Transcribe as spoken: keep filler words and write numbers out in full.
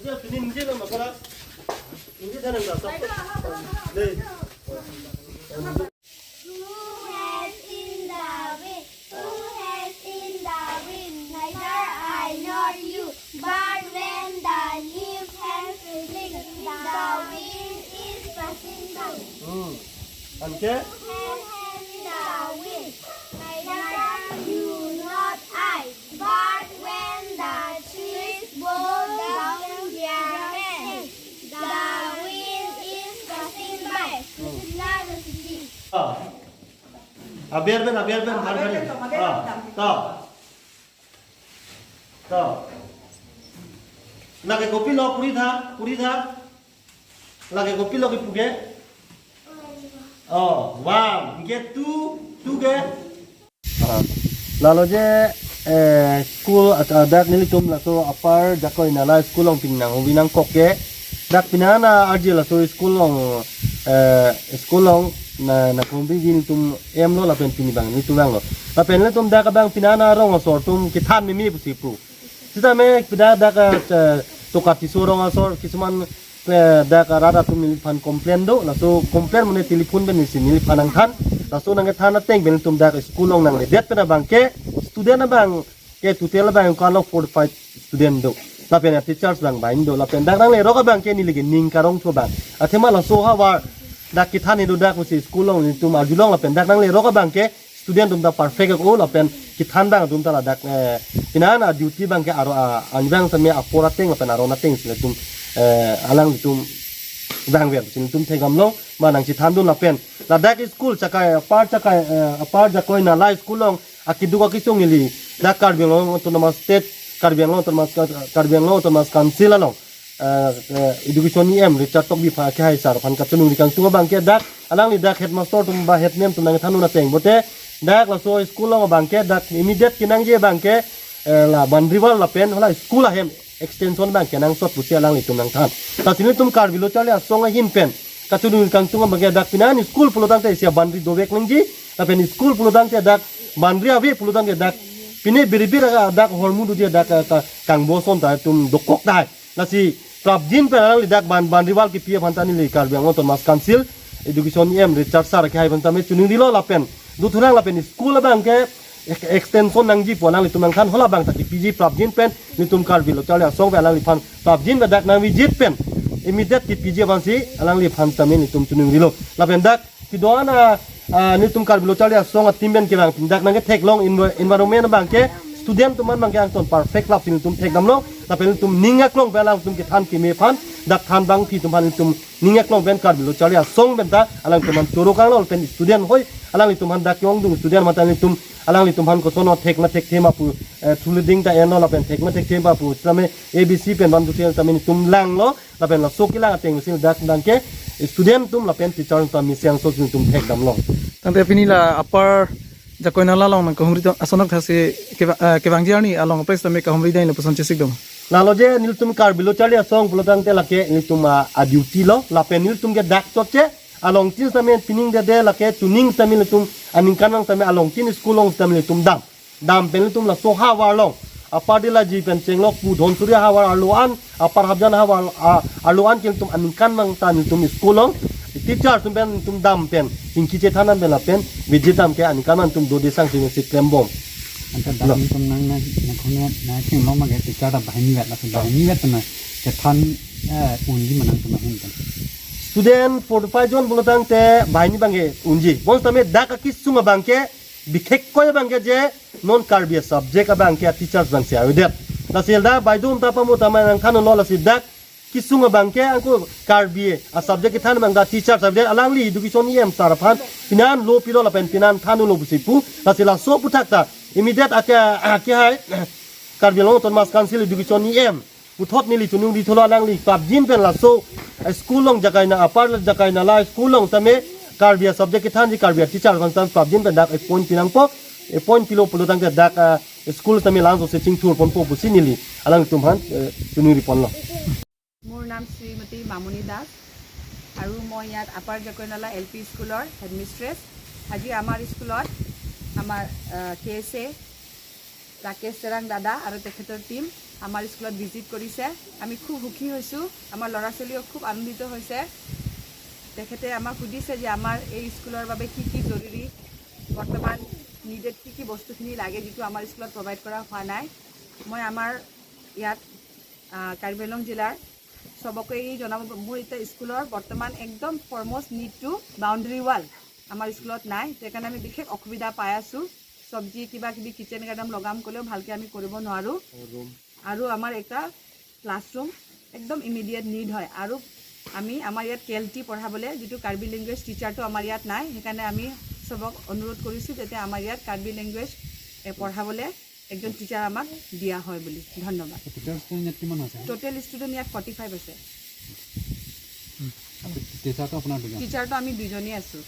Who has in the wind? Who has in the wind? Neither I nor you. But when the leaf hangs flick, the wind is passing by. Hmm. Anke? Who has in the wind? Neither you nor I. But when the trees bow down their heads, the wind is passing by. Ah. Aber pen, aber pen, har hari. Ah, ta. Ta. Lake kopilo puri tha, puri tha. Lake kopilo kipu ke? Oh, wow. Anke tu, tu ke? Ah, lalo je, eh, school at, ah, dak nelitum laso Upper Jakoinala school along pini nanghovi nangkok ke. Dak pini an arje laso school along, eh, school along na, na kombi nelitum em lo lapen pini abang nelitum vanglo. Lapen nelitum dak abang pini an arong asor atum kethan meme pusi pu. Sitame pini dak, dak, eh, Tokatiso rong asor kisuman, eh, dak arat atum neliphan complain do, laso complain mane telephone pen isi neliphan nangthan, laso nangkethan ateng pen nelitum dak school along nangledet pen abang ke student abang ke total abang kalo forty-five student do. Lapen teachers abang bain do. Lapen dak nanglerok abang ke neli ke ning karong tho abang. Athema laso havar dak kethan do dak pusi school along nelitum arjulong lapen dak nanglerok abang ke student atum ta perfect o lapen kethan abang atum ta ladak, eh, pini an a duty abang ke aro, ah, angbang same apor ateng lapen aron ateng si nelitum, eh, alanglitum vangver si nelitum thekdamlo ma nangchethandun lapen ladak school Jakai, Upper Jakai, eh, Upper Jakoinala school along akeduk akesung ili dak Karbi Anglong Autonomous State, Karbi Anglong Autonomous, Karbi Anglong Autonomous Council along, eh, eh, Education E M Richard Tokbi aphan kehai sar aphan kachiningri kangtung abang ke dak alangli dak headmaster atum ba head ma'am atum nangthanun ateng pote dak laso school along abang ke dak immediate kenangji abang ke, eh, la boundary wall lapen hala school ahem extension abang ke nangsot pusi alanglitum nangthan. Lasi nelitum Karbi Lo Charli Asong ahin pen kachiningri kangtung abang ke dak pini an school pulotangte isi boundary dovek nangji, lapen school pulotangte dak boundary ave pulotangte dak pine biribir dak hormu doji dak, eh, ka-, kangbo ason ta atum dokok dai. Lasi prapjin pen alangli dak ban, boundary wall kipi aphan ta neli Karbi Anglong Autonomous Council Education E M Richard sar kehai aphan tame chiningrilo lapen dothulang lapen school abang ke ek-, extension nangji pu alanglitum nangthan, hala abang ta kipiji prapjin pen nelitum Karbi Lo Charli Asong pen alangliphan prapjin pen dak nangvisit pen immediate kipiji aphansi alangliphan tame nelitum chiningrilo. Lapen dak kedo-an a, ah, nelitum Karbi Lo Charli Asong a-team pen kevang dak nangketheklong envi-, environment abang ke student atum an abang ke angton perfect lap si nelitum thekdamlo. Lapen nelitum ning aklong pen alangtum kethan keme aphan dak thanbangpi atum aphan nelitum ning aklong pen Karbi Lo Charli Asong pen ta alangtum aphan choro kanglo lapen student hoi alanglitum aphan dak ke-ongdung student mate nelitum alanglitum aphan kosonlo thek ma thekthe ma pu, eh, thuliding ta enlo lapen thek ma thekthe ma pu sitame A B C pen van tu sel tame nelitum langlo. Lapen laso kelang ateng si dak abang ke student atum lapen teacher atum mesen so si nelitum thekdamlo. Tangte pini la Upper Jakoinala along nangkahumri tong asonok thasi keva-, eh, kevangji arni along apres tame kahumri dai lapuson chesik dong. Lalo je nelitum Karbi Lo Charli Asong pulotangte lake nelitum a, a-duty lo lapen nelitum ke dak chotche alongtin tame pining dede lake chuning tame nelitum aningkanvang tame alongtin school along tame nelitum dam. Dam pen nelitum laso havar along Upper Dillaji pen chenglok pu Dhansiri havar arlo an, Upper Hapjan havar, ah, arlo an ke nelitum aningkanvang ta nelitum school along teacher atum pen nelitum dam pen chingki chethan an pen lapen visit dam ke aningkanvang nelitum dode sangsi si klembom. Anta dam lo. Nelitum nang na nang khone na chenglok ma ke teacher ta banghini vet lapen banghini vet na kethan, eh, unji ma nangtum ahin pen. Student forty-five jon pulotangte banghini abang ke unji. Bonsitame dak akesung abang ke bikhekkoi abang ke je non Karbi a-subject abang ke a-teachers abang si avedet. Lasi dak baidum ta pamo tame nangthanlo lasi dak kesung abang ke angko Karbi a-subject kethan abang dak teachers avedet alangli Education E M sar aphan pini an lo pilo lapen pini an thanlo pusi pu. Lasi laso aputhak ta immediate ake, ake hai Karbi Anglong Autonomous Council Education E M puthot neli choningri thulo alangli prapjin pen laso, eh, school along Jakaina Upper Jakainala school along tame Karbi a-subject kethanji Karbi a-teacher aphan tame prapjin pen dak appoint pinangpo, appoint pilo pulotangte dak, ah, school tame langso se chingthur ponpo pusi neli alangtum aphan, eh, choningri ponlo. মোৰ নাম শ্ৰীমতী মামনি দাস আৰু মই ইয়াত আপাৰ জাকৈনালা L P স্কুলৰ হেডমিষ্ট্ৰেছ। আজি আমাৰ স্কুলত আমাৰ, আহ, কে এছ এ ৰাকেশ চেৰাং দাদা আৰু তেখেতৰ টিম আমাৰ স্কুলত ভিজিট কৰিছে। আমি খুব সুখী হৈছোঁ, আমাৰ ল'ৰা ছোৱালীও খুব আনন্দিত হৈছে। তেখেতে আমাক সুধিছে যে আমাৰ এই স্কুলৰ বাবে কি কি জৰুৰী, বৰ্তমান নিডেড কি কি বস্তুখিনি লাগে, যিটো আমাৰ স্কুলত প্ৰভাইড কৰা হোৱা নাই। মই আমাৰ ইয়াত, আহ, কাৰ্বি আংলং জিলাৰ সবকে এই জনাব, মোৰ এতিয়া স্কুলৰ বৰ্তমান একদম ফৰমষ্ট নিডটো বাউণ্ডেৰী ৱাল আমাৰ স্কুলত নাই। সেইকাৰণে আমি বিশেষ অসুবিধা পাই আছোঁ। চব্জি কিবা কিবি কিচেন গাৰ্ডেন লগাম ক'লেও ভালকৈ আমি কৰিব নোৱাৰোঁ। আৰু আমাৰ এটা ক্লাছৰুম একদম ইমিডিয়েট নিড হয়। আৰু আমি আমাৰ ইয়াত কে এল টি পঢ়াবলৈ, যিটো কাৰ্বি লেংগুৱেজ টিচাৰটো আমাৰ ইয়াত নাই, সেইকাৰণে আমি চবক অনুৰোধ কৰিছোঁ যাতে আমাৰ ইয়াত কাৰ্বি লেংগুৱেজ, এ, পঢ়াবলৈ একজন টিচাৰ আমাক দিয়া হয় বুলি। ধন্যবাদ। টিচাৰ ষ্টুডেণ্ট ইয়াত কিমান আছে? টোটেল ষ্টুডেণ্ট ইয়াত ফৰ্টি ফাইভ আছে। টিচাৰটো আপোনাৰ দুজন? টিচাৰটো আমি দুজনেই আছোঁ।